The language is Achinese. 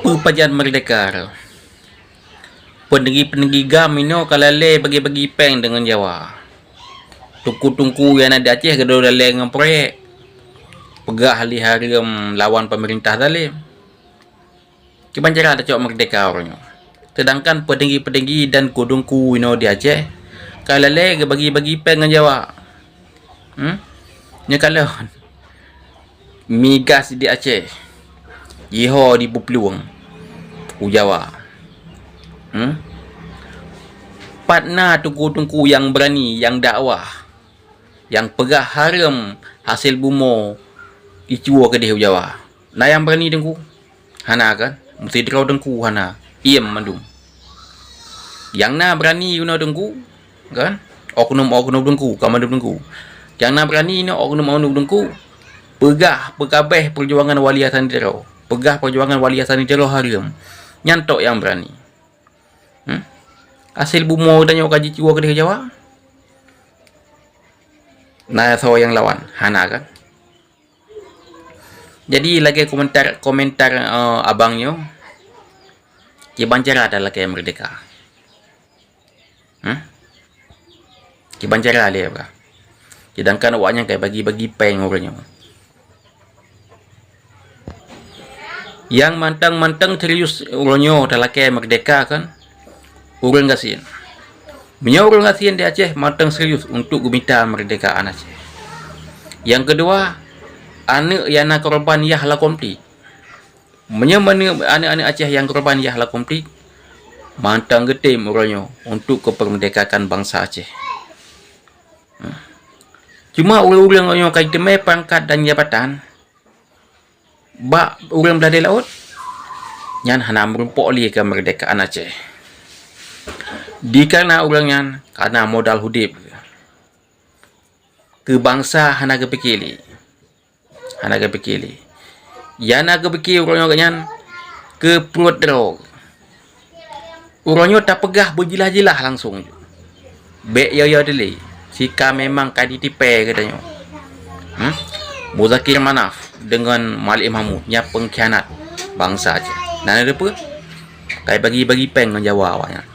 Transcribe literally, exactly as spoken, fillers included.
Peue pajan meurdeka? Peutinggi-peutinggi GAM inoe ka lalée bagi-bagi péng deungon Jawa. Teungku-teungku nyang na di Aceh geudong lalée ngon proyek. Peugah lé hareuem lawan peumeurintah zalem. Kiban cara tacok meurdeka uroe nyoe. Seudangkan peutinggi-peutinggi dan teungku-teungku inoe di Aceh ka lalée geubagi-bagi péng ngon Jawa. Hmm? Nyoe kalon migas di Aceh, jiho jipeuplueng u Jawa. Hmm? Pat na teungku-teungku nyang beurani, nyang dakwah, nyang peugah hareuem hasé bumoe jicuwo keudeh u Jawa? Na nyang beurani teungku? Hana kan? Meusidroe teungku hana. Iem mandum. Nyang na beurani inoe teungku, kan? Oknum-oknum teungku, ka mandum teungku. Nyang na beurani inoe oknum-oknum teungku, peugah peukabeh peujuangan Wali Hasan di Tiro. Peugah peujuangan Wali Hasan di Tiro hareuem. Nyan tok nyang beurani. Hmm? Hasé bumoe tanyoe ka jicuwo keudeh Jawa? Na soe nyang lawan? Hana kan? Jadi lagée komentar, komentar, eh, abang nyoe, kiban cara talakée meurdeka. Hmm? Kiban cara lé, bra. Seudangkan awaknyan ka bagi-bagi péng uroe nyoe. Nyang mantong-mantong serius uroe nyoe talakée meurdeka kan ureuëng gasien. Meunyoe ureuëng gasien di Aceh mantong serius untuk geumita meurdekaan Aceh. Nyang keudua, aneuëk nyang na korban yah lam konflik. Meunyoe, meunyoe aneuëk-aneuëk Aceh nyang korban yah lam konflik, mantong geutem uroe nyoe untuk keupeurmeurdekakan bansa Aceh. Cuma ureuëng-ureuëng nyoe ka jiteumé pangkat dan jabatan bak ureuëng blah laôt, nyan hana meurumpok lé keumeurdekaan Aceh. Dikareuna ureuëng nyan ka na modal udeb keu bansa hana geupike lé. Hana geupike lé. Nyang na geupike uroe nyoe geuhnyan keu pruet droe. Uroe nyoe tapeugah beujeulaih-jeulaih langsong. Bék yo-yo dilé. Sika memang ka jitipée geutanyoe. Hmm? Muzakir Manaf deungon Malik Mahmud nyan peungkhianat bansa Aceh. Na neuteupeue? Ka bagi-bagi péng ngon Jawa awaknyan.